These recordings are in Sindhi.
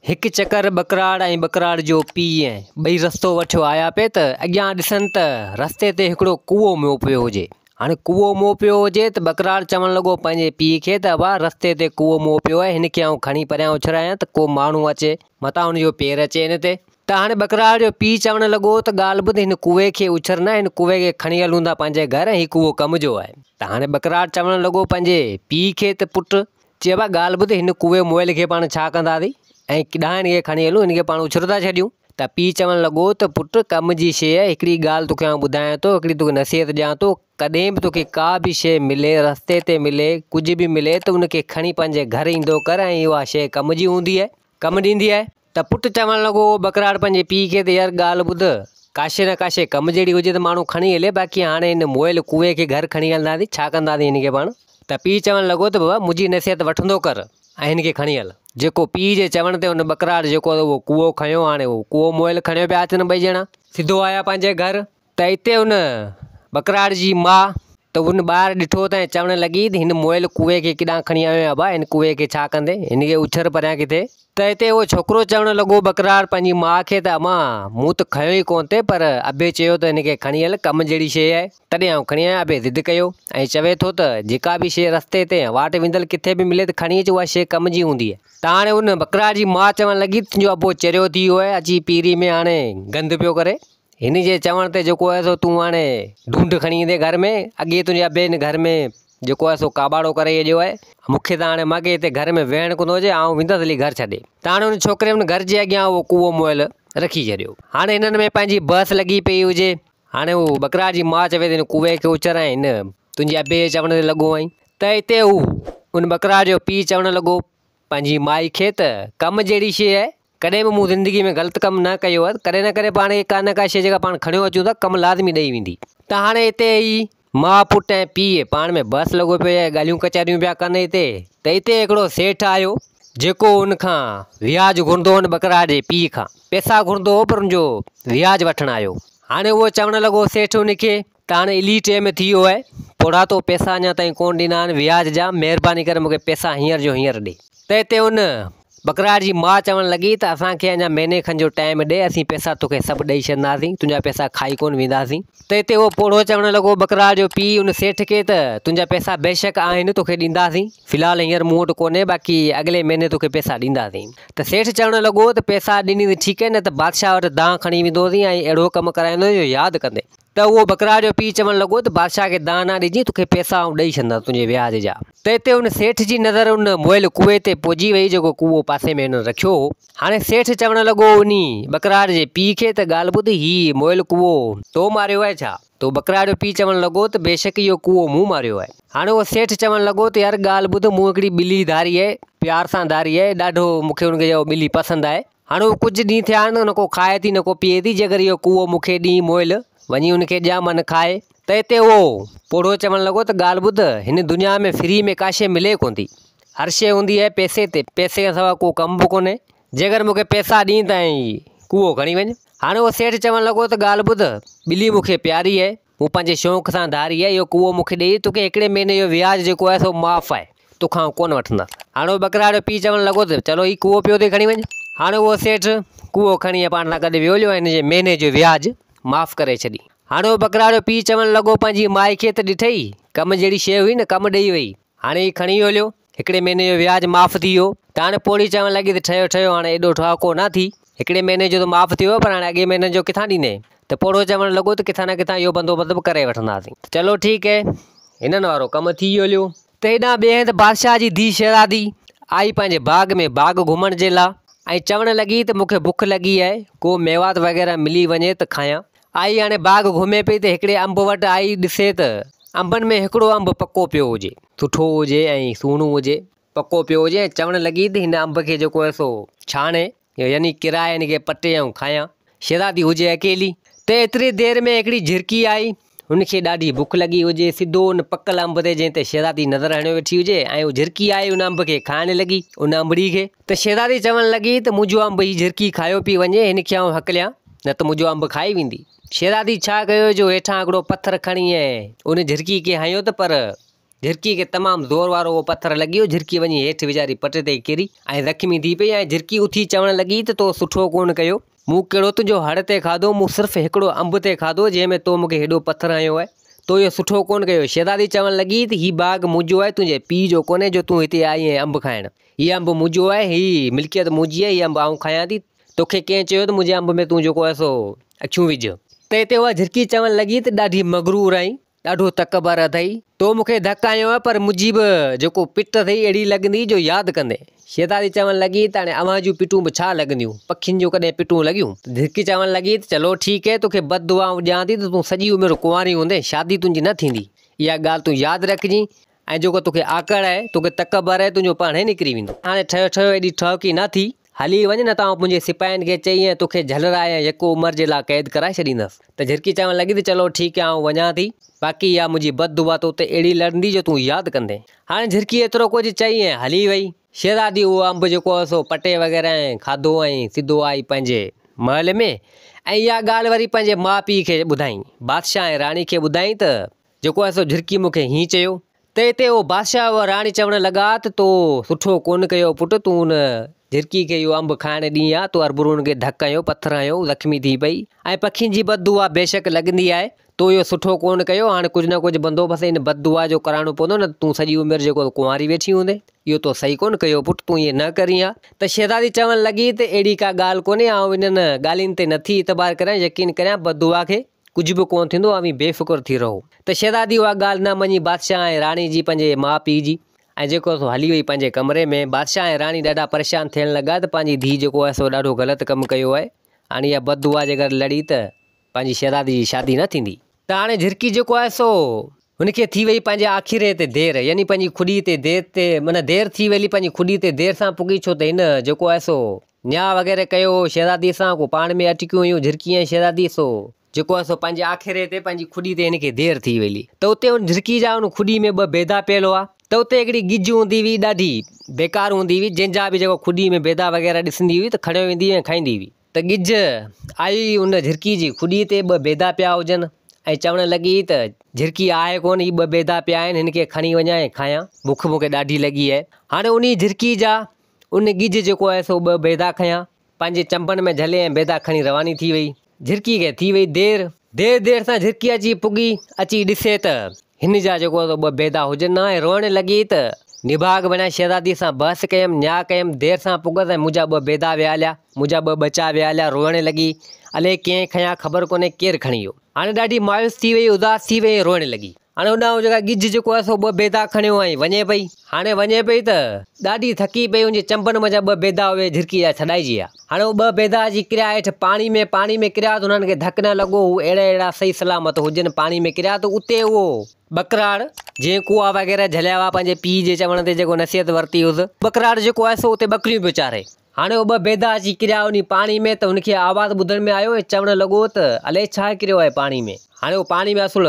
هڪ چڪر ٻڪراڙ ۽ ٻڪراڙ جو پيء ٻئي رستو وٺيو آيا پئي ته اڳيان ڏسن ته رستي تي هڪڙو ڪوئو مئو پيو هجي. هاڻي ڪوئو مئو پيو هجي ته ٻڪراڙ چوڻ لڳو پنهنجي پيء کي ته ابا رستي تي ڪوئو مئو پيو آهي هن کي آئون کڻي پريان اڇرايان ته ڪو ماڻهو اچي متان هن جو پير اچي هن تي. ته هاڻي ٻڪراڙ جو پيء چوڻ لڳو ته ڳالهه ٻڌ هن ڪوئي کي اڇر نه هن ڪوئي کي کڻي هلون ٿا پنهنجي گهر ۽ هي ڪوئو ڪم جو آهي. ته هاڻي ٻڪراڙ چوڻ لڳو پنهنجي پيء کي ته پٽ چي ابا ڳالهه ٻڌ هن ڪوئي مئل کي پاڻ ڇا ڪنداسين ۽ ڪيڏانهن هن کي کڻي هلون هن کي پاڻ اڇلي ٿا ڇڏيون ته پيء چوڻ لڳو ته پٽ ڪم جي شيء آهي هڪڙي ڳالهه توکي آئون ٻڌايان ٿو هڪڙي توکي نصيحت ڏيان ٿو ڪڏهن به توکي ڪا به شيء ملي رستي تي ملي ڪجهه به ملي ته ان کي کڻي پنهنجي گهر ايندو ڪر ۽ اها شيء ڪم جي هوندي آهي ڪم ڏيندي آهي ته پٽ چوڻ لڳو ٻڪراڙ پنهنجي پيء کي ته يار ڳالهه ٻڌ ڪا شيء نه ڪا شيء ڪم جهڙي هجي ته ماڻهو کڻي هلي باقي هاڻي هن مئل ڪوئي کي گهر کڻي هلنداسين ڇا ڪنداسين هن کي پاڻ ته پيء چوڻ لڳو ته بابا منهنجي نصيحت وٺندو ڪر ۽ هن کي کڻي هل. جيڪو پيء جي چوڻ تي هن ٻڪراڙ جيڪو اهو ڪوئو کنيو هاڻي اهو ڪوئو مئل کڻيو پيا اچن ٻئي ڄڻا. سڌو آيا پنهنجي گهر ته اتي ان ٻڪراڙ جي ماء ته ان ٻاهر ڏٺو ته ۽ چوڻ لڳي ته هن مئل ڪوئي کي ڪيڏانهن کڻي آيو آهين ابا هن ڪوئي کي ڇا ڪندين هن کي اڇر پريان ڪٿي. ته اتي اهو ڇوڪرو چوڻ لڳو ٻڪرار پنهنجي ماء کي ته امان مون ته کنيو ئي ڪونه ٿي پر ابي چيو ته هن کي کڻي هل ڪم جهڙي شيء آهي تڏهن آئون کڻي آيان ابي ضد ڪيو ۽ چوي ٿو ته جيڪا به شيء رستي تي يا واٽ ويندل ڪٿي به ملي ته کڻي اچ اها شيء ڪم جي هوندي آهي. ته هاڻي ان ٻڪرار جي ماء چوڻ لڳي تنهنجو ابو چريو ٿي ويو آهي اچي پيري ۾ هاڻي گند پيو ڪري هن جي چوڻ تي جيڪو آهي سو تون هاڻي ڍونڍ کڻي ايندين گهر ۾ اڳي تنهنجي ابي هن گهر ۾ جيڪو آهي سو ڪاٻاڙو ڪري ڇڏيو آهي. مون کي ته هاڻي ماڳهين هتي گهر ۾ ويهڻ ڪونه ٿو اچي، آئون ويندس هلي گهر ڇڏي. ته هاڻي ان ڇوڪري ان گهر جي اڳيان اهو ڪوئو مئل رکي ڇڏيو. هاڻي هنن ۾ پنهنجي بحث لڳي پيئي هجي. هاڻي هو ٻڪرار جي ماء چوي ته هن ڪوئي کي اچرائين هن تنهنجي ابي جي چوڻ تي لڳو آهين. ته اتي هو ان ٻڪرار جو پيء چوڻ لڳو پنهنجي مائي کي ته ڪم جهڙي شيء آهي، ڪڏهن به مون زندگي ۾ غلط ڪم نه ڪيو آهي، ڪڏهن نه ڪڏهن پاڻ کي ڪا نه ڪا شيء جيڪا پاڻ کڻيو اچون ٿا ڪم لازمي ڏئي ويندي. ته هاڻي اتي هي ماء پٽ ۽ پيء پاڻ ۾ بحث لڳو پيو آهي، ڳالهيون ڪچهريون پيا ڪن اتي ته اتي هڪڙو سيٺ آيو جيڪو ان کان وياج گهرندو هو ان ٻڪرار جي پيء کان پئسا گهرندو هو پر ان جو وياج وٺڻ آيو. هاڻي اهو چوڻ لڳو سيٺ ان کي ته هاڻي الي ٽيم ٿي ويو آهي، پوڙها تو پئسا اڃا تائين ڪونه ڏنا آهن وياج جا، مهرباني ڪري مون کي پئسا هينئر جو هينئر ڏي. ته اتي ان ٻڪرار جي ماء چوڻ لڳي ته اسان کي اڃا مهيني کن جو ٽائيم ڏي، اسين پئسا توکي سڀ ڏئي ڇڏنداسين، تنهنجا پئسا کائي ڪونه وينداسين. ته اتي اهو پوڙهو چوڻ لڳو ٻڪرار جو پيء ان سيٺ کي ته تنهنجا پئسا بيشڪ آهن توکي ڏينداسين، في الحال هينئر مون وٽ ڪونهي باقي اڳلي مهيني توکي پئسا ڏينداسين. ته سيٺ چوڻ لڳو ته پئسا ڏني ته ٺيڪ آهي نه ته بادشاهه وٽ دانهن کڻي ويندوسين ۽ اهڙو ڪم ڪرائيندوسين جو ياد ڪندين. ته اهو ٻڪرار جو پيء چوڻ لڳو ته بادشاهه کي دانهن نه ڏجين، توکي پئسا آئون ڏئي ڇڏندس تنهنجي وياج جا. ته اتي ان سيٺ جي نظر ان مئل ڪوئي تي پئجي وئي جيڪو ڪوئو پاسي ۾ هنن رکيو هو. هاڻي سيٺ چوڻ لڳو انهي ٻڪرار جي پيء کي ته ڳالهه ٻڌ هي مئل ڪوئو تو ماريو آهي ڇا؟ ته ٻڪرار جو پيء چوڻ لڳو ته بيشڪ اهو ڪوئو مون ماريو آهي. هاڻي اهو سيٺ چوڻ لڳو ته يار ڳالهه ٻڌ مون هڪڙي ٻلي ڌاري آهي، پيار سان ڌاري آهي، ڏاڍو مون کي ان کي اها ٻلي پسند آهي. هاڻي اهو ڪجهه ڏينهن ٿيا آهن نه ڪو کائي ٿي نه ڪو پيئي ٿي جيڪر اهو ڪوئو مون کي ڏين مئل وڃي ان کي ڏيان من کائي ته اتي اهو پوڙهو چوڻ لڳو ته ڳالهه ٻڌ هن دنيا ۾ فري ۾ ڪا شيء ملي ڪونه ٿي هر شيء هوندي آهي پئسي تي پئسي کان سواء ڪو ڪم به ڪونهي جيڪر مون کي پئسا ڏين ته ۽ ڪوئو کڻي وڃ هاڻي اهو سيٺ چوڻ لڳو ته ڳالهه ٻڌ ٻلي مون کي پياري آهي مون پنهنجي شوق سان ڌاري آهي، اهو ڪوئو مون کي ڏئي، توکي هڪڙي مهيني جو وياج جيڪو آهي سو معاف آهي، توکان آئون ڪونه وٺندس. هاڻي اهو ٻڪرار جو پيء چوڻ لڳو ته چلو هي ڪوئو پيو اٿئي کڻي وڃ. هاڻي اهو سيٺ ڪوئو کڻي پاڻ سان گڏ ويو هليو ۽ هن جي مهيني جو وياج معاف ڪري ڇڏي. هاڻي اهو ٻڪرار جو پيء چوڻ لڳو پنهنجي مائي کي ته ڏٺئي، ڪم جهڙي شيء هئي نه ڪم ڏئي وئي. هاڻي هي کڻي ويو هليو، هڪڙي مهيني جو وياج معاف ٿي ويو. ته هاڻي پوڙهي چوڻ لڳي ته ٺهيو ٺهيو هاڻي ايڏو ٺهاڪو نه ٿي، هڪڙي مهيني جو ته معاف ٿي ويو پر هاڻي اڳئين مهيني جو ڪٿان ڏيندين؟ ته پوڙهو چوڻ لڳو ته ڪٿان نه ڪٿان اهو بندوبست به ڪري وٺنداسين. ته چلو ٺيڪ هي، هنن وارو ڪم ٿي ويو هليو. ته هيڏانهن ٻئي هنڌ بادشاهه جي ڌيء شهزادي آئي پنهنجي باغ ۾ باغ گهمڻ جي لا ۽ چوڻ لڳي ته مون کي بک لڳي آهي، ڪو ميوات وغيره ملي وڃي ته کايان. آئي هاڻي باغ گهمي پئي ته هڪڙي انب وٽ آئي ڏسي ته انبن ۾ هڪڙو انب پڪو پيو هجي. سٺو هجي ۽ سهڻو هجي، پڪو پيو هجي ۽ چوڻ لڳي ته هن انب کي جيڪو آهي سو ڇاڻي يعني ڪيرائي هن کي پٽي ۽ کايان. شهزادي هجي اڪيلي ته ايتري دير ۾ هڪڙي جهرڪي آئي. هن کي ڏاڍي بک لڳي هجي، سڌو ان پڪل انب تي جنهن تي شهزادي نظر هڻيو ويٺي هجي ۽ هو جهرڪي آئي ان انب کي کائڻ لڳي، ان انبڙي کي. ته شهزادي چوڻ لڳي ته منهنجو انب هي جهرڪي کايو پئي وڃي، هن کي آئون هڪليان نه ته منهنجو انب کائي ويندي. شهزادي ڇا ڪيو جو هيٺان هڪڙو پٿر کڻي ۽ ان جهرڪي کي هنيو ته پر جهرڪيء کي تمام زور وارو اهو پٿر لڳي ويو، جهرڪي وڃي هيٺ ويچاري پٽ تي ڪري ۽ زخمي ٿي پئي ۽ جهرڪي اٿي چوڻ لڳي ته تو سٺو ڪونه ڪيو، مون ڪهڙو تنهنجو هڙ تي کاڌو، مون صرف هڪڙو انب تي کاڌو، جنهن ۾ تو مون کي هيڏو پٿر هنيو آهي، تو اهو سٺو ڪونه ڪيو. شهزادي چوڻ لڳي ته هي باغ منهنجو آهي، تنهنجي پيء جو ڪونهي جو تون هتي آئي آهين انب کائڻ. هي انب منهنجو آهي، هي ملڪيت منهنجي آهي، هي انب آئون کايان ٿي، توکي ڪنهن چيو ته منهنجي انب ۾ تون جيڪو آهي سو اکيون وجهه. ته هتي اها جهرڪي چوڻ لڳي ته ڏاڍي مغرور آهين، ڏاڍو تڪبر اٿئي. تو مون کي ڌڪ هنيو آهي، پر منهنجي به جيڪو پٽ اٿئي اهڙي لڳندي جو ياد ڪندين. شهزادي چوڻ لڳي ته هاڻي اوهان جون پٽون به ڇا لڳنديون، پکين جون ڪڏهن پٽون لڳيون؟ جهرڪي چوڻ لڳي ته چلو ٺيڪ هي، توکي بد دعا آئون ڏيان ٿي ته تون سڄي عمر ڪنواري هوندين، شادي تنهنجي نه ٿيندي. اها ڳالهه تون ياد رکجين ۽ جيڪو توکي آڪڙ آهي، توکي تڪبر آهي، تنهنجو پاڻهي نڪري ويندو. هاڻي ٺهيو ٺهيو ايڏي ٺهڪي نه ٿي، هلي وڃ نه ته آئون پنهنجي سپاهين کي چئي ۽ توکي جهلرائي ۽ يڪو عمر جي لاء قيد ڪرائي ڇڏيندس. ته جهرڪي چوڻ لڳي ته چلو ٺيڪ آهي آئون وڃان ٿي، باقي اها منهنجي بد دعا تو تي اهڙي لڙندي جو تون ياد ڪندين. هاڻي جهرڪي ايترو ڪجهه چئي ۽ هلي وئي. شهزادي اهو انب جيڪو هو سو پٽي وغيره ۽ کاڌو ۽ سڌو آئي پنهنجي محل ۾ ۽ اها ڳالهه وري پنهنجي ماء پيء کي ٻڌائين. بادشاهه ۽ راڻي کي ٻڌائين ته جيڪو آهي سو جهرڪي مون کي هيئن چيو. ته اتي اهو بادشاهه اها راڻي چوڻ لڳا ته تو سٺو ڪونه ڪيو پٽ، تون ان جهرڪي کي اهو انب کائڻ ڏين ها، تو هرڀرو ان کي ڌڪ هنيو، پٿر هنيو، زخمي ٿي پئي ۽ پکين جي بد دعا بيشڪ لڳندي آهي، تو اهو سٺو ڪونه ڪيو، هاڻي ڪجهه نه ڪجهه بندوبست ان بد دعا جو ڪرائڻو پوندو، نه ته تون سڄي عمر جيڪو ڪنواري ويٺي هوندين، اهو تو صحيح ڪونه ڪيو پٽ، تون ائين نه ڪرين ها. ته شهزادي چوڻ لڳي ته اهڙي ڪا ڳالهه ڪونهي، آئون انهن ڳالهين تي نٿي اعتبار ڪريان، يقين ڪريان بد دعا کي. ڪجهه به ڪونه ٿيندو، اوهين بي فڪر ٿي رهو. ته شهزادي اها ڳالهه نه مڃي بادشاهه ۽ راڻي جي پنهنجي ماء پيء جي ۽ جيڪو سو هلي وئي پنهنجي ڪمري ۾. بادشاهه ۽ راڻي ڏاڍا پريشان ٿيڻ لڳا ته پنهنجي ڌيء جيڪو آهي سو ڏاڍو غلط ڪم ڪيو آهي. هاڻي اها بد دعا جيڪر لڙي ته پنهنجي شهزادي جي شادي نه ٿيندي. ته هاڻي جهرڪي جيڪو آهي سو هن کي ٿي وئي پنهنجي آکيري تي دير يعني پنهنجي کڏي تي دير تي معنيٰ دير ٿي ويلي پنهنجي کڏي تي دير سان پڳي ڇو ته هن جيڪو آهي سو نياء وغيره ڪيو هو شهزادي سان ڪو پاڻ ۾ اٽڪيون هيون جهرڪي ۽ شهزادي سو جيڪو آهي سو پنهنجي آکيري تي پنهنجي کڏي تي هن کي دير ٿي ويلي ته اتي ان جهرڪي جا ان کڏي ۾ ٻه بيدا پيل هئا ته اتي هڪڙي ڳجهه هوندي هئي ڏاڍي بيڪار هوندي هئي جنهن جا به جيڪو کڏي ۾ بيدا وغيره ڏسندي هئي ته کڻيو ويندي هئي ۽ کائيندي هئي. ته ڳجهه آئي ان جهرڪي جي کڏي تي ٻه بيدا پيا هجن ۽ چوڻ لڳي ته جهرڪي آهي ڪونه هي ٻه بيدا پيا آهن هن کي کڻي وڃان ۽ کايان بک مون کي ڏاڍي لڳي آهي. هاڻي انهي جهرڪي جا ان ڳجهه جيڪو آهي سو ٻه بيدا کنيا پنهنجي چنبن ۾ جهلي ۽ بيدا کڻي رواني ٿي وئي. جهرڪي کي ٿي وئي دير. دير دير سان جهرڪي اچي پڳي، اچي ڏسي ته هن جا جيڪو سو ٻه بيدا هجن نه ۽ روئڻ لڳي ته نڀاڳ بڻيا شهزادي سان بحث ڪيم، نياء ڪيم، دير سان پڳس ۽ منهنجا ٻه بيدا ويا هليا، منهنجا ٻه ٻچا ويا هليا، روئڻ لڳي، الائي ڪنهن کنيا خبر ڪونهي ڪير کڻي ويو. هاڻي ڏاڍي مايوس ٿي وئي، اداس ٿي وئي ۽ روئڻ لڳي. هاڻي هوڏانهن جيڪا ڳجهه جيڪو آهي سو ٻه بيدا کڻيو ۽ وڃي پئي. هاڻي وڃي پئي ته ڏاڍي ٿڪي پئي، ان جي چنبن منجهان ٻه بيدا اهي جهرڪي جا ڇڏائجي ويا. هاڻي اهي ٻه بيدا اچي ڪريا هيٺ پاڻي ۾، پاڻي ۾ ڪريا ته انهن کي ڌڪ نه لڳو، هو اهڙا اهڙا صحيح سلامت هجن، پاڻي ۾ ڪريا ته اتي اهو ٻڪراڙ جنهن ڪوئا وغيره جهليا هئا پنهنجي پيء جي چوڻ تي جيڪو نصيحت ورتي هيس، ٻڪراڙ جيڪو آهي سو اتي ٻڪريون پيو چاري. هاڻي اهي ٻه بيدا اچي ڪريا انهي پاڻي ۾ ته هن کي آواز ٻڌڻ ۾ آيو ۽ چوڻ لڳو ته الائي ڇا ڪريو آهي پاڻي ۾. هاڻي اهو پاڻي ۾ اصل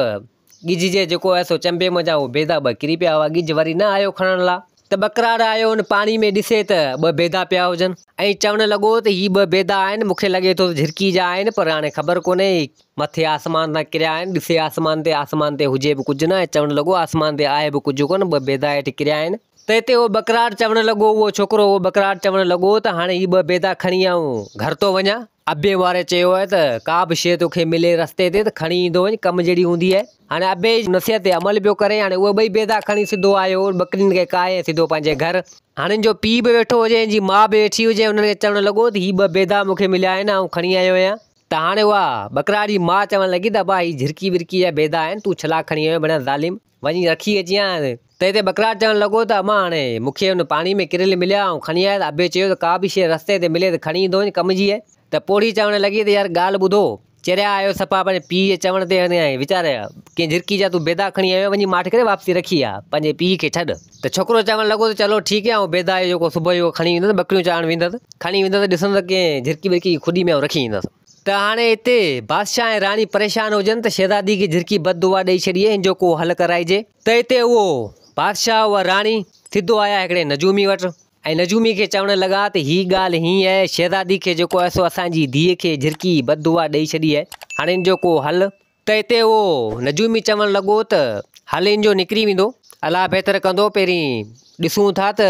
ڳجهه جي جيڪو آهي سو چنبي منجهان اهي بيدا ٻه ڪري پيا هئا. ڳجهه وري نه آيو کڻڻ لا ته ٻڪراڙ آيو ان پاڻي ۾ ڏسي ته ٻه بيدا پيا هجن ۽ چوڻ لڳو ته هي ٻه بيدا آهن مون کي لڳي ٿو ته جهرڪي جا آهن پر هاڻي خبر ڪونهي هي مٿي آسمان تان ڪريا آهن ڏسي آسمان تي آسمان تي هجي به ڪجهه نه ۽ چوڻ لڳو آسمان تي آهي به ڪجهه ڪونه ٻه بيدا هيٺ ڪريا آهن ته هتي اهو ٻڪراڙ چوڻ لڳو اهو ڇوڪرو اهو ٻڪراڙ چوڻ لڳو ته هاڻي هي ٻه بيدا کڻي آئون گهر ٿو وڃان. ابي واري چيو آهي ته ڪا به شيء توکي ملي رستي تي ته کڻي ايندو وڃ، ڪم جهڙي هوندي آهي. هاڻي ابي جي نصيحت تي عمل پيو ڪري. هاڻي اهي ٻئي بيدا کڻي سڌو آيو، ٻڪرين کي ڪاهي ۽ سڌو پنهنجي گهر. هاڻي هن جو پيء به ويٺو هجي، هن جي ماء به ويٺي هجي، انهن کي چوڻ لڳو ته هي ٻه بيدا مون کي مليا آهن، آئون کڻي آيو آهيان. ته هاڻي اها ٻڪراڙ جي ماء چوڻ لڳي ته ابا هي جهرڪي ورڪي جا بيدا آهن، تون ڇلا کڻي آيو آهين، بڻيا ظالم. وڃي رکي اچي ها. ته هتي ٻڪراڙ چوڻ لڳو ته امان هاڻي مون کي ان پاڻي ۾ ڪريل مليا آئون کڻي آيس. ابي چيو ته ڪا به شيء رستي تي ملي ته کڻي ايندو وڃ ڪم جي آهي. ته پوڙهي چوڻ لڳي ته يار ڳالهه ٻڌو، چريا آهيو صفا پنهنجي پيء جي چوڻ تي ۽ ويچاري ڪنهن جهرڪي جا تون بيدا کڻي آيو آهين وڃي ماٺ ڪري واپسي رکي آ پنهنجي پيء کي ڇڏ. ته ڇوڪرو چوڻ لڳو ته چلو ٺيڪ آهي آئون بيدا اهي جيڪو صبح جو کڻي ويندس ٻڪريون چارڻ ويندس کڻي ويندس ڏسندس ڪنهن جهرڪي ورڪي جي کڏي ۾ آئون رکي ايندس. ته هاڻي اتي بادشاهه ۽ راڻي پريشان هجن ته شهزادي کي جهرڪي بد دعا ڏئي ڇڏي هن جو ڪو حل ڪرائجي. ته اتي اهو بادشاهه اها راڻي سڌو آيا هڪڙي نجومي وٽ ۽ نجومي کي چوڻ لڳا ته هي ڳالهه هيئن آهي شهزادي کي جيڪو آهي سو اسان جي ڌيء کي جهرڪي بد دعا ڏئي ڇڏي آهي هاڻي هن جو ڪو حل. ته اتي اهو نجومي چوڻ لڳو ته حل هن جو نڪري ويندو. الله بهتر ڪندو پهرين ڏسون ٿا ته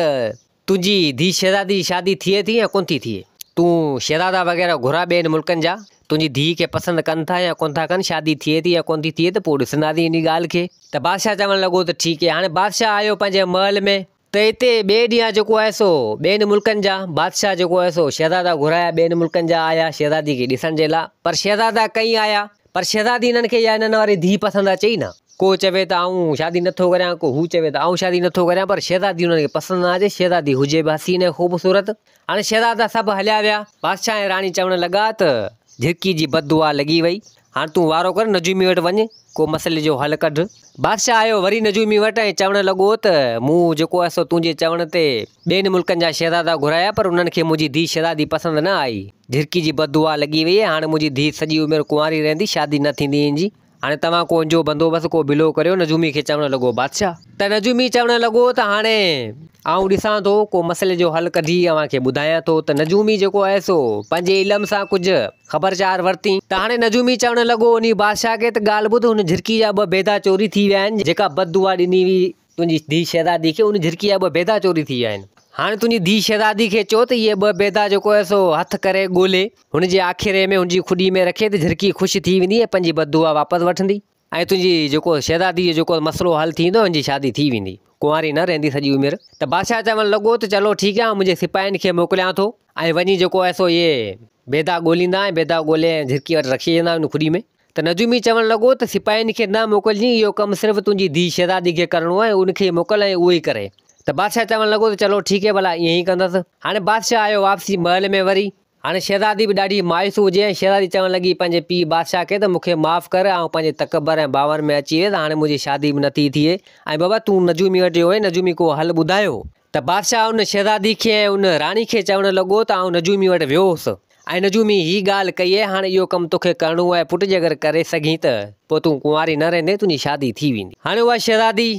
تنهنجي ڌيء شهزادي جي شادي ٿئي ٿي يا ڪونه ٿي ٿئي. تون شهزادا وغيره گهراء ٻين ملڪن جا، تنهنجي ڌيء کي پسند ڪن ٿا يا ڪونه ٿا ڪن، شادي ٿئي ٿي يا ڪونه ٿي ٿئي ته پوء ڏسنداسين انهي ڳالهه کي. ته بادشاهه چوڻ لڳو ته ٺيڪ آهي. هاڻي بادشاهه آيو پنهنجي محل ۾، ته اتي ٻئي ڏينهن جيڪو آهي سو ٻين ملڪن جا بادشاهه جيڪو آهي سو شهزادا گهرايا ٻين ملڪن جا آيا شهزادي کي ڏسڻ جي لاء، پر شهزادا ڪئين آيا، پر شهزادي انهن کي يا انهن واري ڌيء پسند اچي ئي نه. ڪو چوي ته آئون شادي نٿو ڪريان، ڪو هو چوي ته آئون شادي نٿو ڪريان، پر شهزادي انهن کي پسند نه اچي، شهزادي هجي به حسين ۽ خوبصورت. هاڻي شهزادا سڀ هليا ويا. بادشاهه ۽ راڻي چوڻ لڳا ته جهرڪي جي بد دعا لڳي وئي، هاڻ تون وارو ڪر نجومي وٽ وڃ، ڪو مسئلي جو حل ڪڍ. بادشاهه آيو وري نجومي وٽ ۽ چوڻ لڳو ته مون جيڪو آهي سو تنهنجي چوڻ تي ٻين ملڪن جا شهزادا گهرايا، پر انهن کي منهنجي ڌيء شهزادي پسند نه آئي. جهرڪي جي بد دعا لڳي وئي آهي، هاڻي منهنجي ڌيء سڄي عمر ڪنواري رهندي، شادي نه ٿيندي هن جي. هاڻي توهان ڪو ان جو بندوبست ڪو بلو ڪريو. نجومي کي چوڻ لڳو بادشاهه. ته نجومي چوڻ لڳو ته هاڻي آئون ڏسان ٿو ڪو مسئلي جو حل ڪڍي اوهان کي ٻڌايان ٿو. ته نجومي جيڪو آهي سو پنهنجي علم سان ڪجهه خبر چار ورتي. ته هاڻي نجومي چوڻ لڳو انهي بادشاهه کي ته ڳالهه ٻڌ هن جهرڪي جا ٻه بيدا چوري ٿي ويا آهن جيڪا بد دعا ڏني هئي تنهنجي ڌيء شهزادي کي ان جهرڪي جا ٻه بيدا چوري ٿي ويا آهن. هاڻي تنهنجي ڌيء شهزادي کي چئو ته اهي ٻه بيدا جيڪو آهي سو هٿ ڪري ڳولي هن جي آکيري ۾ هن جي کڏي ۾ رکي ته جهرڪي خوش ٿي ويندي ۽ پنهنجي بددعا واپس وٺندي ۽ تنهنجي جيڪو شهزادي جو جيڪو مسئلو حل ٿي ويندو هن جي شادي ٿي ويندي ڪنواري نه رهندي سڄي عمر. ته بادشاهه چوڻ لڳو ته چلو ٺيڪ آهي آئون منهنجي سپاهين کي موڪليان ٿو ۽ وڃي جيڪو آهي سو اهي بيدا ڳوليندا ۽ بيدا ڳولي ۽ جهرڪي وٽ رکي ايندا ان کڏي ۾. ته نجومي چوڻ لڳو ته سپاهين کي نه موڪلجين، اهو ڪم صرف تنهنجي ڌيء شهزادي کي ڪرڻو آهي، ان کي ئي موڪل ۽ اهو ئي ڪري. ته بادشاهه چوڻ لڳو ته چلو ٺيڪ آهي ڀلا ائين ئي ڪندس. هاڻي بادشاهه آيو واپسي محل ۾ وري. هاڻي شهزادي به ڏاڍي مايوس هجي ۽ شهزادي چوڻ لڳي پنهنجي پيء بادشاهه کي ته مون کي معاف ڪر، آئون پنهنجي تڪبر ۽ باور ۾ اچي ويس، هاڻي منهنجي شادي به نٿي ٿئي ۽ بابا تون نجومي وٽ ويو هئين، نجومي ڪو حل ٻڌايو؟ ته بادشاهه ان شهزادي کي ۽ ان راڻي کي چوڻ لڳو ته آئون نجومي وٽ ويو هوس ۽ نجومي هي ڳالهه ڪئي آهي، هاڻي اهو ڪم توکي ڪرڻو آهي پٽ جيڪر ڪري سگهين ته پوء تون ڪنواري نه رهندين تنهنجي شادي ٿي ويندي. هاڻي اها شهزادي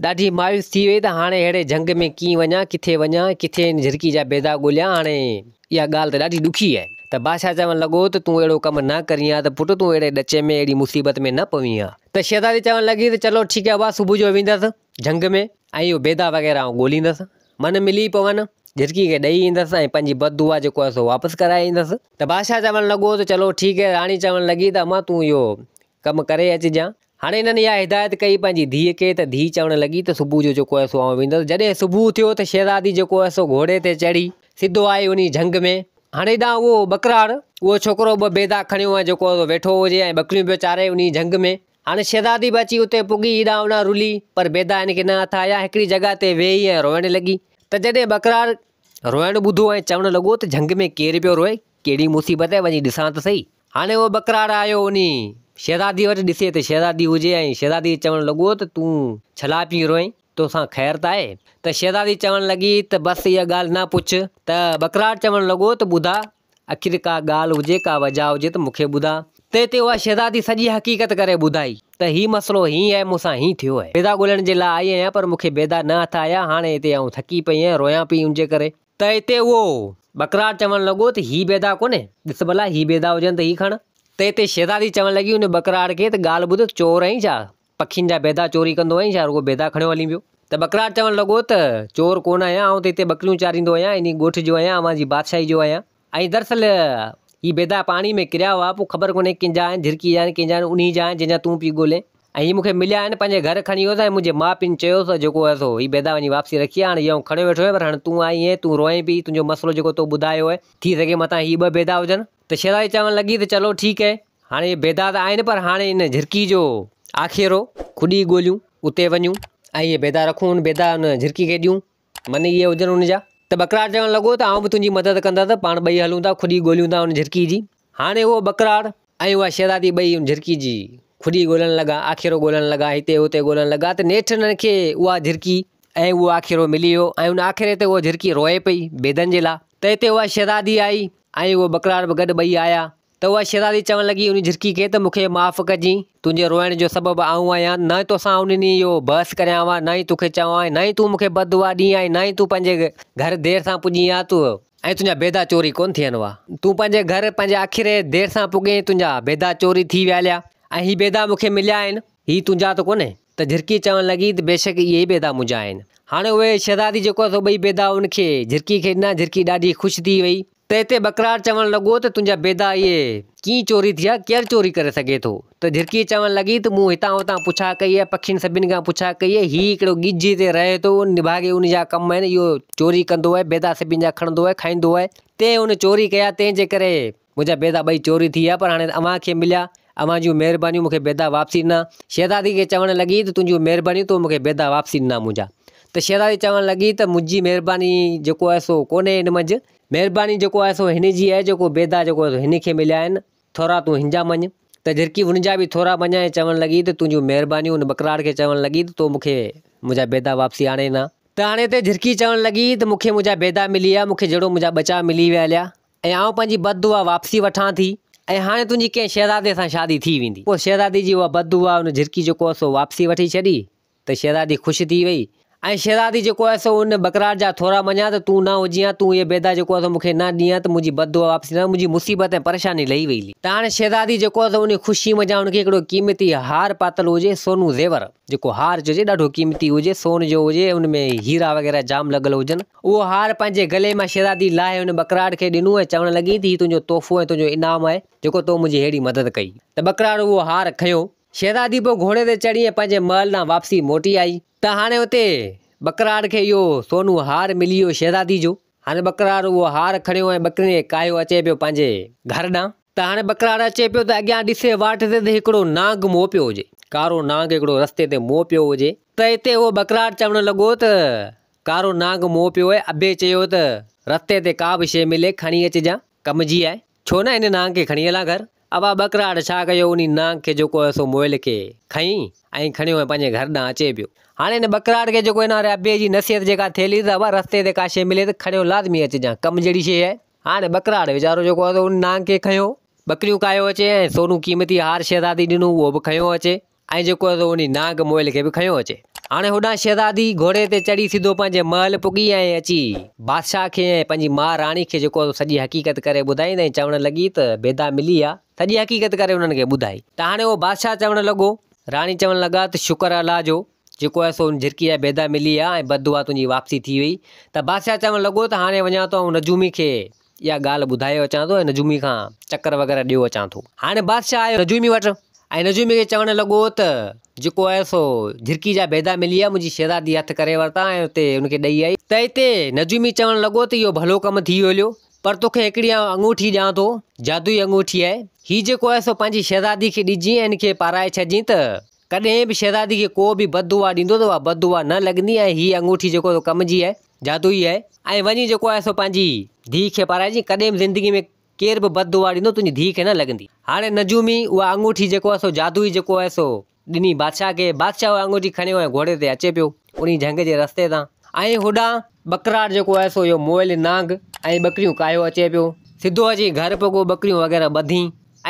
ڏاڍي مايوس ٿي وئي ته هاڻي اهڙي جهنگ ۾ ڪيئن وڃان، ڪٿي وڃان، ڪٿي هن جهرڪي جا بيدا ڳوليان، هاڻي اها ڳالهه ته ڏاڍي ڏکي آهي. ته بادشاهه چوڻ لڳو ته تون اهڙو ڪم نه ڪرين ها ته پٽ تون اهڙي ڏچي ۾ اهڙي مصيبت ۾ نه پوين ها. ته شهزادي چوڻ لڳي ته چلو ٺيڪ آهي ابا صبح جو ويندس جهنگ ۾. ۽ اهو بيدا وغيره آئون ڳوليندس، من ملي پون، جهرڪي کي ڏئي ايندس ۽ پنهنجي بد دعا جيڪو آهي سو واپس ڪرائي ايندس. ته بادشاهه چوڻ لڳو ته چلو ٺيڪ آهي، راڻي چوڻ لڳي ته امان تون اهو ڪم ڪري اچجان. هاڻي هنن اها هدايت ڪئي پنهنجي ڌيء کي ته ڌيء چوڻ لڳي ته صبح جو جيڪو آهي سو آئون ويندس. جڏهن صبح ٿيو ته شهزادي جيڪو آهي سو گهوڙي تي چڙهي سڌو آئي انهي جهنگ ۾. هاڻي هيڏانهن اهو ٻڪراڙ اهو ڇوڪرو ٻه بيدا کڻيو ۽ جيڪو آهي سو ويٺو هجي ۽ ٻڪريون پيو چاري انهي جهنگ ۾. هاڻي شهزادي به اچي اتي پڳي، هيڏانهن هوڏانهن رلي، پر بيدا هن کي نه هٿ آيا. هڪڙي جڳهه تي ويهي ۽ روئڻ لڳي. ته جڏهن ٻڪرار روئڻ ٻڌو ۽ چوڻ لڳو ته جهنگ ۾ ڪير پيو روئي، ڪهڙي مصيبت آهي، وڃي ڏسان ته سهي. هاڻي اهو ٻڪرار آيو انهي شهزادي وٽ، ڏسي ته شهزادي هجي ۽ شهزادي کي چوڻ لڳو ته تون ڇلا پئي روئين، توسان خير ته آهي؟ ته شهزادي چوڻ لڳي ته بس اها ڳالهه نه پڇ. ته ٻڪرار چوڻ لڳو ته ٻڌاء، آخر ڪا ڳالهه هجي، ڪا وجهه هجي ته مون کي ٻڌاء. تنهن تي اها شهزادي سڄي حقيقت ڪري ٻڌائي ته هي مسئلو هيئن آهي، مون سان هيئن ٿيو آهي. بيدا ڳولڻ جي لاء آئي آهيان پر مون کي بيدا نه هٿ آيا، هاڻي هتي آئون ٿڪي پئي آهيان، رويان پئي ان جي ڪري. ته اتي اهو ٻڪرار چوڻ لڳو ته هي بيدا ڪونهي، ڏس ڀلا هي بيدا هجن ته هي کڻ. ته اتي شهزادي چوڻ لڳي ان ٻڪرار کي ته ڳالهه ٻڌ، چور آهين ڇا؟ پکين جا بيدا چوري ڪندو آهين ڇا؟ رڳو بيدا کڻيو هلين پيو. ته ٻڪرار چوڻ لڳو ته، چور ڪونه آهيان، آئون ته هتي ٻڪريون چاريندو آهيان، انهي ڳوٺ جو آهيان، اوهان جي بادشاهي جو آهيان. ۽ دراصل هي بيدا پاڻي ۾ ڪريا هئا، پوء خبر ڪونهي ڪنهن جا آهن، جهرڪي جا آهن، ڪنهن جا آهن، انهي جا آهن، جنهن جا تون پئي ڳولين. ۽ هي مون کي مليا آهن، پنهنجي گهر کڻي ويس ۽ منهنجي ماء پيء چيو ته جيڪو آهي سو هي بيدا وڃي واپسي رکي آ، هاڻي هي آئون کڻيو ويٺو آهيان، پر هاڻي تون آئي آهين، تون روئين پئي، تنهنجو مسئلو جيڪو تو ٻڌايو آهي، ٿي سگهي متان هي ٻه بيدا هجن. ته شهزادي چوڻ لڳي ته چلو ٺيڪ آهي، هاڻي اهي بيدا ته آهن پر هاڻي ان جهرڪي جو آکيرو کڏي ڳوليون، اتي وڃون ۽ اهي بيدا رکون، ان بيدا ان جهرڪي کي ڏيون، من اهي هجن ان جا. ته ٻڪراڙ چوڻ لڳو ته آئون به تنهنجي مدد ڪندس، پاڻ ٻئي هلون ٿا، کڏي ڳوليون ٿا ان جهرڪي جي. هاڻي اهو ٻڪراڙ ۽ اها شهزادي ٻئي ان جهرڪي جي کڏي ڳولڻ لڳا، آکيرو ڳولڻ لڳا، هتي هتي ڳولڻ لڳا ته نيٺ انهن کي اها جهرڪي ۽ اهو آکيرو ملي ويو ۽ ان آکيري تي اها جهرڪي روئي پئي بيدن جي لاء. ته اتي اها شهزادي آئي ۽ اهو ٻڪراڙ به گڏ ٻئي آيا. ته اها شهزادي چوڻ لڳي ان جهرڪي کي ته مون کي معاف ڪجين، تنهنجي روئڻ جو سبب آئون آهيان، نه ئي توسان آئون ڏني اهو بحث ڪريان ها، نه ئي توکي چوان ها، نه ئي تون مون کي بد دعا ڏين ها ۽ نه ئي تون پنهنجي گهر دير سان پڄين ها ته ۽ تنهنجا بيدا چوري ڪونه ٿين ها. تون پنهنجي گهر پنهنجي آکيري دير سان پڳين، تنهنجا بيدا چوري ٿي ويا هليا ۽ هي بيدا مون کي مليا آهن، هي تنهنجا ته ڪونهي. ته جهرڪي چوڻ لڳي ته بيشڪ اهي ئي بيدا منهنجا آهن. هاڻي اهي شهزادي جيڪو آهي سو ٻئي بيدا ان کي جهرڪي کي ڏنا، جهرڪي ڏاڍي خوش ٿي وئي. ته اتي ٻڪرار چوڻ لڳو ته تنهنجا بيدا اهي ڪيئن چوري ٿيا، ڪير چوري ڪري سگهي ٿو؟ ته جهرڪي چوڻ لڳي ته مون هتان هتان پڇا ڪئي آهي، پکين سڀني کان پڇا ڪئي آهي، هي هڪڙو ڳجهه هتي رهي ٿو، ان نڀاڳي ان جا ڪم آهن، اهو چوري ڪندو آهي، بيدا سڀني جا کڻندو آهي، کائيندو آهي، تنهن هن چوري ڪيا، تنهن جي ڪري منهنجا بيدا ٻئي چوري ٿي ويا، پر هاڻي اوهان کي مليا، اوهان جون مهربانيون مون کي بيدا واپسي ڏنا. شهزادي کي چوڻ لڳي ته تنهنجون مهربانيون تو مون کي بيدا واپسي ڏنا منهنجا. ته شهزادي چوڻ لڳي ته منهنجي مهرباني جيڪو آهي سو ڪونهي هن منجهه، مهرباني جيڪو آهي سو هن جي آهي جيڪو بيدا جيڪو آهي سو هن کي مليا آهن، ٿورا تون هن جا مڃ. ته جهرڪي هن جا به ٿورا مڃيا ۽ چوڻ لڳي ته تنهنجون مهربانيون هن ٻڪراڙ کي چوڻ لڳي ته تو مون کي منهنجا بيدا واپسي آڻي ڏنا. ته هاڻي هتي جهرڪي چوڻ لڳي ته مون کي منهنجا بيدا ملي ويا، مون کي جهڙو منهنجا ٻچا ملي ويا هليا ۽ آئون پنهنجي بد دعا واپسي وٺان ٿي ۽ هاڻي تنهنجي ڪنهن شهزادي سان شادي ٿي ويندي. پوء شهزادي جي اها بد دعا هن جهرڪي جيڪو آهي سو واپسي وٺي ڇڏي ته شهزادي خوش ٿي وئي ۽ شهزادي جيڪو آهي سو ان ٻڪرار جا ٿورا مڃيا ته تون نه هجين ها، تون اهي بيدا جيڪو آهي سو مون کي نه ڏين ها ته منهنجي بد دعا واپسي نه منهنجي مصيبت ۽ پريشاني لهي وئي هلي. ته هاڻي شهزادي جيڪو آهي سو ان خوشي منجهان ان کي هڪڙو قيمتي هار پاتل هجي، سونو زيور، جيڪو هار چئجي ڏاڍو قيمتي هجي، سون جو هجي، ان ۾ هيرا وغيره جام لڳل هجن، اهو هار پنهنجي گلي مان شهزادي لاهي ان ٻڪراڙ کي ڏنو ۽ چوڻ لڳي ته هي تنهنجو تحفو ۽ تنهنجو انعام آهي، جيڪو تو منهنجي ههڙي مدد ڪئي. ته ٻڪراڙ اهو هار کنيو. شهزادي پوء گهوڙي تي چڙهي ۽ پنهنجي محل ڏانهن واپسي موٽي آئي. ته هاڻي اتي ٻڪراڙ کي اهو سونو هار ملي ويو شهزادي جو. هاڻي ٻڪراڙ اهو هار کڻيو ۽ ٻڪرين کي ڪاهيو اچي پيو پنهنجي گهر ڏانهن. ته هاڻي ٻڪراڙ اچي پيو ته اڳيان ڏسي واٽ تي ته هڪڙو نانگ مئو پيو هجي. ڪارو نانگ هڪڙو رستي تي مئو پيو هجي. ته اتي اهو ٻڪراڙ چوڻ لڳو ته ڪارو نانگ مئو پيو آهي. ابي چيو ته رستي تي ڪا به شيء ملي کڻي اچجان، ڪم جي آهي. ڇو نه هن نانگ کي کڻي هلان گهر. ابا ٻڪراڙ ڇا ڪيو انهي نانگ کي جيڪو هيو سو مئل کي کنئي ۽ کڻيو ۽ پنهنجي گهر ڏانهن اچي پيو. هاڻي هن ٻڪراڙ کي جيڪو هن واري ابي جي نصيحت جيڪا ٿيل هئي ته ابا رستي تي ڪا شيء ملي ته کڻيو لازمي اچجان ڪم جهڙي شيء آهي. هاڻي ٻڪراڙ ويچارو جيڪو هيو سو ان نانگ کي کنيو ٻڪريون ڪاهيو اچي ۽ سونو قيمتي هار شهزادي ڏنو اهو به کنيو اچي. ۽ جيڪو هو سو انهي نانگ مئل کي به کنيو اچي. هاڻي هوڏانهن شهزادي گهوڙي تي چڙهي سڌو پنهنجي محل پڳي ۽ اچي بادشاهه کي ۽ پنهنجي ماء راڻي کي جيڪو هو سو سڄي حقيقت ڪري ٻڌائيندي ۽ چوڻ لڳي ته بيدا ملي آ، سڄي حقيقت ڪري انهن کي ٻڌائي. ته هاڻي اهو بادشاهه چوڻ لڳو. راڻي چوڻ لڳا ته شڪر الله جو، جيڪو آهي سو ان جهرڪي جا بيدا ملي آ ۽ بد دعا تنهنجي واپسي ٿي وئي. ته بادشاهه چوڻ لڳو ته هاڻي وڃان ٿو آئون نجومي کي اها ڳالهه ٻڌايو اچان ٿو ۽ نجومي کان چڪر وغيره ڏيو اچان ٿو. هاڻي بادشاهه آيو نجومي وٽ ۽ نجومي کي چوڻ لڳو ته جيڪو آهي سو جهرڪي جا بيدا ملي ويا منهنجي شهزادي هٿ ڪري ورتا ۽ اتي ان کي ڏئي آئي. ته اتي نجومي چوڻ لڳو ته اهو ڀلو ڪم ٿي ويو هليو پر توکي هڪڙي آئون اڱوٺي ڏيان ٿو جادوئي اڱوٺي آهي هي جيڪو آهي سو پنهنجي شهزادي کي ڏجين ۽ ان کي پارائي ڇڏجين ته ڪڏهن به شهزادي کي ڪو به بد دعا ڏيندو ته اها بد دعا نه لڳندي ۽ هي اڱوٺي جيڪو سو ڪم جي آهي جادوئي آهي ۽ وڃي جيڪو آهي سو پنهنجي ڌيء کي پارائجين ڪڏهن به زندگي ۾ ڪير به بد دعا ڏيندو تنهنجي ڌيء کي نه لڳندي. هاڻي نجومي اها اڱوٺي جيڪو آهي سو جادوئي جيڪو آهي سو ڏني بادشاهه کي، بادشاهه اها اڱوٺي کڻيو ۽ گهوڙي تي اچي پيو انهي جهنگ جي رستي تان ۽ هوڏانهن ٻڪراڙ جيڪو آهي سو اهو مئل نانگ ۽ ٻڪريون ڪاهيو اچي پيو سڌو اچي گهر پڳو ٻڪريون وغيره ٻڌي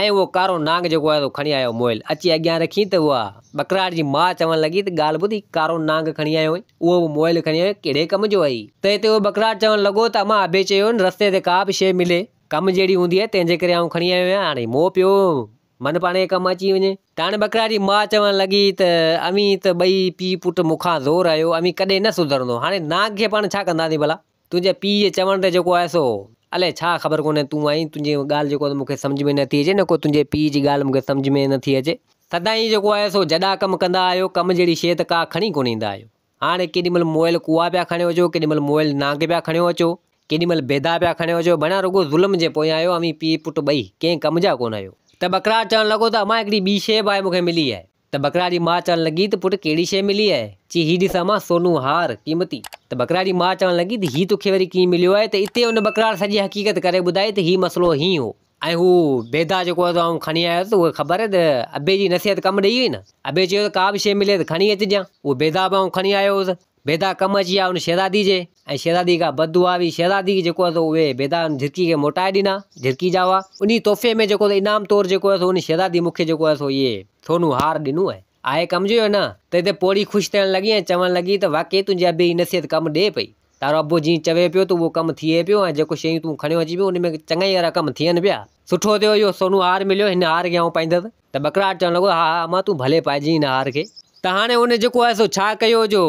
۽ اهو ڪارو نانگ جيڪو آهي سو کڻي آيو مئل اچي اڳيان رکين ته اها ٻڪراڙ جي ماء چوڻ لڳي ته ڳالهه ٻڌ هي ڪارو نانگ کڻي آيو آهين اهو به مئل کڻي آيو آهين ڪهڙي ڪم جو آهي؟ تنهن تي اهو ٻڪراڙ چوڻ لڳو ته امان ابي چيو نه رستي تي ڪا به شيء ملي ڪم جهڙي هوندي آهي تنهن جي ڪري آئون کڻي آيو آهيان هاڻي مئو پيو من پاڻ کي ڪم اچي وڃي. ته هاڻي ٻڪراڙ جي ماء چوڻ لڳي ته اوهين ته ٻئي پيء پٽ مون کان زور آهيو اوهين ڪڏهن نه سڌرندو هاڻي نانگ کي پاڻ ڇا ڪنداسين ڀلا؟ تنهنجي پيء جي چوڻ تي جيڪو آهي سو الائي ڇا خبر ڪونهي تون آهين تنهنجي ڳالهه جيڪو آهي مون کي سمجهه ۾ نٿي اچي نه ڪو تنهنجي پيء جي ڳالهه مون کي سمجهه ۾ نٿي اچي. سدائين جيڪو آهي سو جڏا ڪم ڪندا آهيو ڪم جهڙي شيء ته ڪا کڻي ڪونه ايندا آهيو. هاڻي ڪيڏي مهل مئل ڪوئا پيا کڻيو اچو ڪيڏي مهل مئل نانگ پيا کڻيو اچو ڪيڏي مهل بيدا پيا کڻيو اچو بڻيا رڳو ظلم جي پويان آهيو اوهين پيء پٽ ٻئي ڪنهن ڪم جا ڪونه آهيو. ته ٻڪرار چوڻ لڳو ته امان هڪڙي ٻي شيء به آهي مون کي ملي آهي. ته ٻڪرار جي ماء چوڻ لڳي ته پٽ ڪهڙي شيء ملي آهي؟ چي هي ڏس امان سونو هار، قيمتي. ته ٻڪرار جي ماء چوڻ لڳي ته هي توکي وري ڪيئن مليو آهي؟ ته اتي ان ٻڪرار سڄي حقيقت ڪري ٻڌائي ته هي مسئلو هيئن هو. ۽ هو بيدا جيڪو آهي سو آئون کڻي آيس ته اها خبر ته ابي جي نصيحت ڪم ڏئي وئي نه. ابي چيو ته ڪا به شيء ملي ته کڻي اچجان. اهو بيدا به آئون کڻي آيو هوس. بيدا ڪم اچي ويا ان شهزادي جي ۽ شهزادي کان بد دعا هئي. شهزادي کي جيڪو آهي سو اهي بيدا ان جهرڪي کي موٽائي ڏنا، جهرڪي جا هئا. انهي تحفي ۾ جيڪو انعام طور جيڪو آهي سو ان شهزادي مون کي جيڪو آهي سو اهي سونو هار ڏنو آهي. آهي ڪم جو يا نه؟ ته هتي پوڙهي خوش ٿيڻ لڳي ۽ چوڻ لڳي ته واقعي تنهنجي ابي جي نصيحت ڪم ڏئي پئي. تارو ابو جيئن چوي پيو ته اهو ڪم ٿئي پيو ۽ جيڪو شيون تون کڻيو اچين پيو ان ۾ چڱائي وارا ڪم ٿين پيا. سٺو ٿيو اهو سونو هار مليو، هن هار کي آئون پائيندس. ته ٻڪراڙ چوڻ لڳو، ها ها امان تون ڀلي پائجين هن هار کي. ته هاڻي ان جيڪو آهي سو ڇا ڪيو جو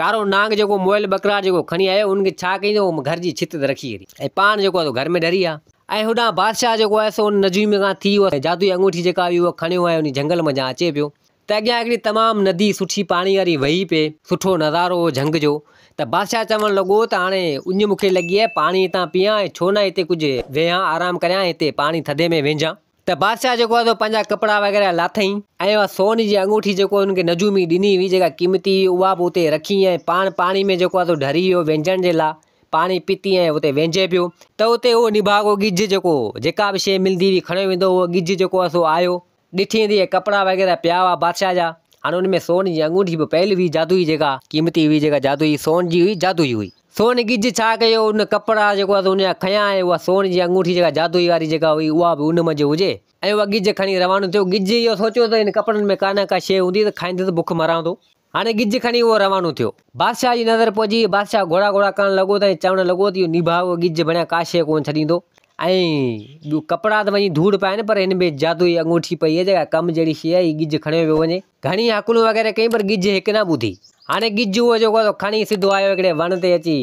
ڪارو نانگ جيڪو مئل ٻڪراڙ جيڪو کڻي آيو ان کي ڇا ڪيائين جو گهر جي ڇت تي رکي ڇڏي ۽ پاڻ جيڪو آهي سو گهر ۾ ڍري آ ۽ هوڏانهن بادشاهه جيڪو آهي سو ان نجومي کان ٿي اها جادوئي انگوٺي جيڪا هئي اها کڻيو ۽ ان جهنگل منجهان اچي پيو ته اڳيان هڪڙي تمام ندي سٺي پاڻي واري وهي پئي سٺو نظارو هو جهنگ جو ته بادشاهه چوڻ لڳو ته هاڻي اڃ مون کي لڳي آهي پاڻي هتان پيان ۽ ڇو نه هتي ڪجهه ويهان آرام ڪريان هتي پاڻي ٿڌي ۾ وهنجان. ته بادشاهه جيڪو آهي سو پنهنجا ڪپڙا وغيره لاٿائين ۽ اها سون جي انگوٺي جيڪو هن کي نجومي ڏني هئي جيڪا قيمتي هئي اها به اتي رکي ۽ پاڻ پاڻي ۾ جيڪو آهي سو ڍري ويو وهنجڻ جي لاء پاڻي پيتي ۽ اتي وهنجي پيو ته اتي اهو نڀاڳو ڳجهه جيڪو جيڪا به شيء ملندي هئي کڻيو ويندو هو اهو ڳجهه جيڪو آهي سو آيو ڏٺي ته اهي ڪپڙا وغيره پيا هئا بادشاهه جا هاڻي ان ۾ سون جي انگوٺي به پيل هئي جادوئي جيڪا قيمتي هئي جيڪا جادوئي سون جي هئي جادوئي هئي. سون ڳجهه ڇا ڪيو، ان ڪپڙا جيڪو آهي سو ان جا کنيا ۽ اها سون جي انگوٺي جيڪا جادوئي واري جيڪا هئي اها به ان منجهه هجي ۽ اها ڳجهه کڻي روانو ٿيو. ڳجهه اهو سوچيو ته هن ڪپڙن ۾ ڪا نه ڪا شيء هوندي ته کائيندس بک مران ٿو. هاڻي ڳجهه کڻي اهو روانو ٿيو. بادشاهه جي نظر پئجي وئي. بادشاهه گهوڙا گهوڙا ڪرڻ لڳو ته ۽ چوڻ لڳو ته اهو نڀاڳو ڳجهه بڻيا ڪا شيء ڪونه ڇڏيندو ۽ ٻيو ڪپڙا ته وڃي ڌوڙ پيا آهن پر هن ۾ جادوئي انگوٺي پئي آهي جيڪا ڪم جهڙي شيء آهي هي ڳجهه کڻيو ويو وڃي. گهڻي هڪلون وغيره ڪيائين پر ڳجهه هڪ نه ٻڌي. هاڻي ڳجهه اهو جيڪو آهي سو کڻي سڌو آيو هڪڙي وڻ تي اچي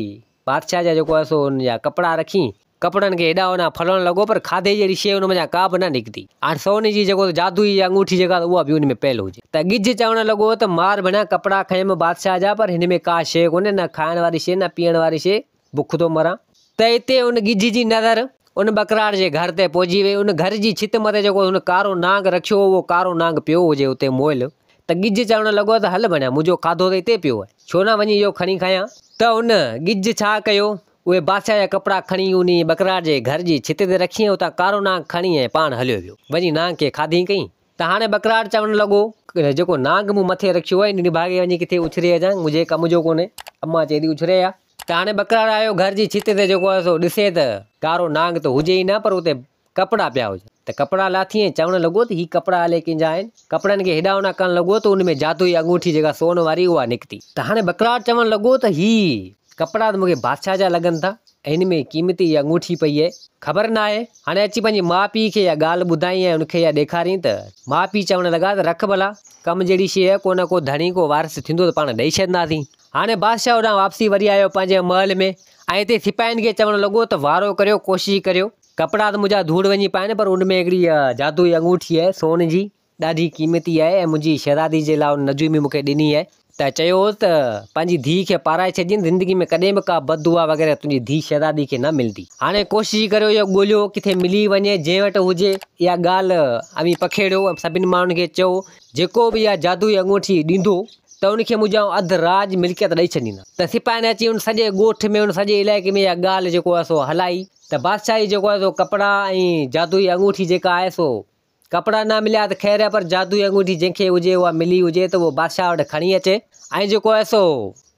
بادشاهه جا جيڪو آهي سو ان جا ڪپڙا رکي ڪپڙن کي هيڏانهن هوڏانهن ڦلڻ لڳو پر کاڌي جهڙي شيء ان منجهان ڪا به نه نڪتي. هاڻي سون جي جيڪو جادوئي انگوٺي جيڪا اها به ان ۾ پيل هجي ته ڳجهه چوڻ لڳو ته مار ڀڻيا ڪپڙا کنيم بادشاهه جا پر هن ۾ ڪا شيء ڪونهي نه کائڻ واري شيء نه پيئڻ واري شيء بک ٿو مران. ته اتي ان ڳجهه جي نظر ان ٻڪراڙ جي گهر تي پئجي وئي. ان گهر جي ڇت مٿي جيڪو هن ڪارو نانگ رکيو هو، اهو ڪارو نانگ پيو هجي اتي مئل. ته ڳجهه چوڻ لڳو ته هل ڀڻيا، منهنجو کاڌو ته اتي پيو آهي، ڇو نه وڃي اهو کڻي کايان. ته ان ڳجهه ڇا ڪيو، اهي بادشاهه جا ڪپڙا کڻي انهيء ٻڪراڙ جي گهر جي ڇت تي رکي ۽ اتان ڪارو نانگ کڻي ۽ پاڻ هليو ويو. وڃي نانگ کي کاڌي ڪئين. ته هاڻي ٻڪراڙ چوڻ لڳو، جيڪو نانگ مون مٿي رکيو آهي، ان نڀاڳي وڃي ڪٿي اڇري اچان، منهنجي ڪم جو ڪونهي. امان چئي ٿي اڇري آ. ته هاڻي ٻڪراڙ آيو گهر جي ڇت تي جيڪو آهي سو ڏسي ته ڪارو نانگ ته هجي ئي نه پر اتي ڪپڙا پيا هجن ته ڪپڙا لاٿي ۽ چوڻ لڳو ته هي ڪپڙا الائي ڪنهن جا آهن. ڪپڙن کي هيڏانهن هوڏانهن ڪرڻ لڳو ته ان ۾ جادوئي انگوٺي جيڪا سون واري اها نڪتي. ته هاڻي ٻڪراڙ چوڻ لڳو ته هي ڪپڙا ته مون کي بادشاهه جا لڳن ٿا ۽ هن ۾ قيمتي اها انگوٺي پئي آهي. خبر ناهي. هاڻي اچي پنهنجي ماء پيء کي اها ڳالهه ٻڌائين ۽ ان کي اها ڏيکارين ته ماء پيء چوڻ لڳا ته رک ڀلا، ڪم جهڙي شيء آهي، ڪو نه ڪو ڌڻي ڪو وارث ٿيندو ته پاڻ ڏئي ڇڏنداسين. هاڻي بادشاهه هوڏانهن واپسي وري آيو پنهنجي محل ۾ ۽ اتي سپاهين کي چوڻ لڳو ته وارو ڪريو، ڪوشش ڪريو، ڪپڙا ته منهنجا ڌوڙ وڃي پائن پر ان ۾ هڪڙي جادوئي انگوٺي آهي سون جي، ڏاڍي قيمتي آهي ۽ منهنجي شهزادي جي لاء ان نجومي مون کي ڏني آهي ته چيو هوس ته پنهنجي ڌيء کي پارائي ڇڏجين، زندگي ۾ ڪڏهن به ڪا بد دعا وغيره تنهنجي ڌيء شهزادي کي نه ملندي. هاڻي ڪوشش ڪريو اهو ڳوليو ڪٿي ملي وڃي، جنهن وٽ هجي اها ڳالهه اوهين پکيڙيو ۽ سڀني ماڻهن کي چئو، جيڪو به اها جادوئي انگوٺي ڏيندو ته ان کي منهنجا اڌ راڄ ملڪيت ڏئي ڇڏيندس. ته سپاهين اچي ان سڄي ڳوٺ ۾ ان سڄي علائقي ۾ اها ڳالهه جيڪو آهي سو هلائي ته بادشاهه جي جيڪو آهي سو ڪپڙا ۽ جادوئي انگوٺي جيڪا آهي سو ڪپڙا نه مليا ته خير آهي پر جادوئي انگوٺي جنهن کي هجي اها ملي هجي ته اهو بادشاهه وٽ کڻي اچي ۽ جيڪو آهي سو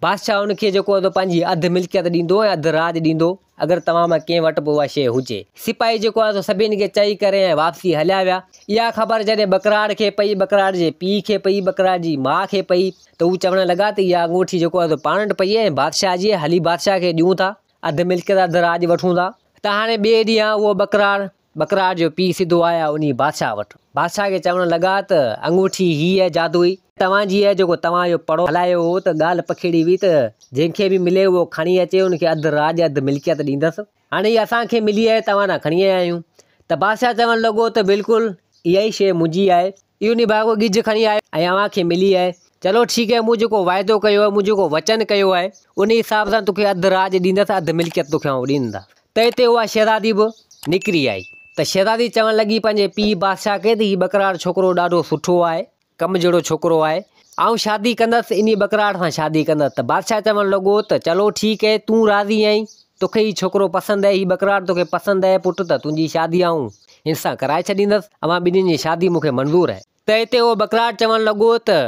بادشاهه ان کي جيڪو آهي سو پنهنجي اڌ ملڪيت ڏيندو ۽ اڌ راڄ ڏيندو. اگر توهان مان ڪنهن وٽ به اها شيء هجي. سپاهي جيڪو آهي سو سڀني کي چئي ڪري ۽ واپسي هليا ويا. اها خبر جڏهن ٻڪراڙ کي پئي، ٻڪراڙ جي پيء کي پئي، ٻڪراڙ جي ماء کي پئي ته هو چوڻ لڳا ته اها انگوٺي جيڪو آهي سو پاڻ وٽ پئي آهي ۽ بادشاهه جي آهي، هلي بادشاهه کي ڏيون ٿا، اڌ ملڪيت اڌ راڄ وٺون ٿا. ته هاڻي ٻئي ڏينهن اهو ٻڪراڙ، ٻڪراڙ جو پيء سڌو آيا انهي بادشاهه وٽ. بادشاهه کي چوڻ لڳا ته انگوٺي هيء آهي جادوئي، توهان جي آهي جيڪو توهان اهو پڙهو هلايو هو ته ڳالهه پکيڙي هئي ته جنهن کي به ملي اهو کڻي اچي ان کي اڌ راڄ اڌ ملڪيت ڏيندس. هاڻي هيء اسان کي ملي آهي توهان ڏانهن کڻي آيا آهيون. ته بادشاهه چوڻ لڳو ته بلڪل اها ئي شيء منهنجي آهي. اهو نڀاڳو ڳجهه کڻي آيو ۽ اوهان کي ملي آهي. چلو ٺيڪ آهي مون جيڪو واعدو ڪيو آهي، مون جيڪو وچن ڪيو آهي، انهي حساب سان توکي اڌ راڄ ڏيندس، اڌ ملڪيت توکي آئون ڏيندس. ته اتي اها شهزادي به نڪري آئي. ته شهزادي چوڻ لڳي پنهنجي پيء بادشاهه کي ته هي ٻڪراڙ ڇوڪرو ڏاڍو سٺو آهي، ڪم جهڙو ڇوڪرو آهي، آئون شادي ڪندس، انهي ٻڪراڙ سان شادي ڪندس. ته بادشاهه چوڻ لڳو ته چلو ٺيڪ آهي، تون راضي آهين، توکي هي ڇوڪرو پسند آهي، هي ٻڪراڙ توکي پسند آهي پٽ ته تنهنجي شادي آئون هن سان ڪرائي ڇڏيندس، اوهان ٻنهين جي شادي مون کي منظور آهي. ته اتي اهو ٻڪراڙ چوڻ لڳو ته،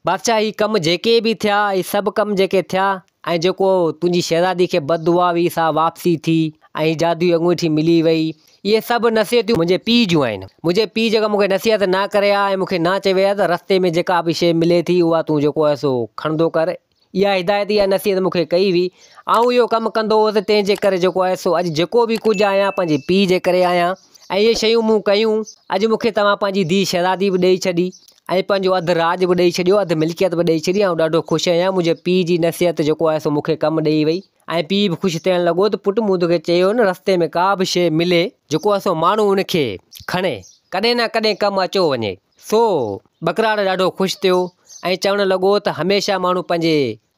بادشاهه هي ڪم جيڪي به ٿيا، هي سڀ ڪم جيڪي ٿيا ۽ جيڪو تنهنجي شهزادي کي بد دعا هئي سا واپسي ٿي ۽ هي جادوئي انگوٺي ملي وئي، اهي سڀ نصيحتون منهنجي پيء جون آهن. منهنجي پيء جيڪا مون کي نصيحت نه ڪري ها ۽ مون کي نه چوي ها ته رستي ۾ جيڪا به شيء ملي ٿي اها تون جيڪو آهي سو کڻندو ڪر، اها هدايت اها نصيحت مون کي ڪئي هئي. آئون اهو ڪم ڪندو هوس تنهن جي ڪري جيڪو آهي سو اڄ جيڪو به ڪجهه آهيان پنهنجي پيء جي ڪري آهيان ۽ اهي شيون مون ڪيون. اڄ مون کي توهان پنهنجي ڌيء شهزادي به ڏئي ڇڏي. ۽ پنهنجو اڌ راڄ به ڏئي ڇڏيو، اڌ ملڪيت به ڏئي ڇڏي، آئون ڏاڍو خوش آهيان، منهنجي پيء جي نصيحت جيڪو آهي سو مون کي ڪم ڏئي وئي. ۽ پيء به خوش ٿيڻ لڳو ته پٽ مون توکي چيو نه رستي ۾ ڪا به شيء ملي جيڪو آهي سو ماڻهو ان کي کڻي، ڪڏهن نه ڪڏهن ڪم اچيو وڃي. سو ٻڪراڙ ڏاڍو خوش ٿيو ۽ چوڻ لڳو ته هميشه ماڻهو پنهنجي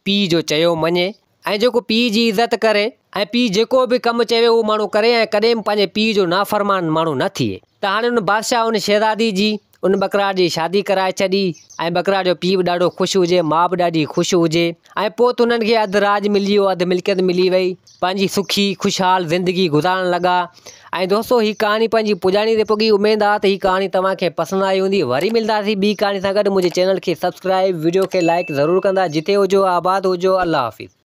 پيء جو چيو مڃي ۽ جيڪو پيء جي عزت ڪري ۽ پيء جيڪو به ڪم چوي اهو ماڻهو ڪري ۽ ڪڏهن به پنهنجي پيء جو نافرمان ماڻهو نه ٿئي. ته هاڻي ان بادشاهه ان شهزادي جي ان ٻڪراڙ جي شادي ڪرائي ڇڏي ۽ ٻڪراڙ جو پيء به ڏاڍو خوش هجي ماء به ڏاڍي خوش هجي ۽ پوء ته انهن کي اڌ راڄ ملي ويو اڌ ملڪيت ملي وئي پنهنجي سکي خوشحال زندگي گذارڻ لڳا ۽ دوستو هي ڪهاڻي پنهنجي پڄاڻي تي پڳي اميد آ ته هي ڪهاڻي توهان کي پسند آئي هوندي وري ملداسين ٻي ڪهاڻي سان گڏ منهنجي چينل کي سبسڪرائب وڊيو کي لائڪ ضرور ڪندا جتي هجو آباد هجو الله حافظ.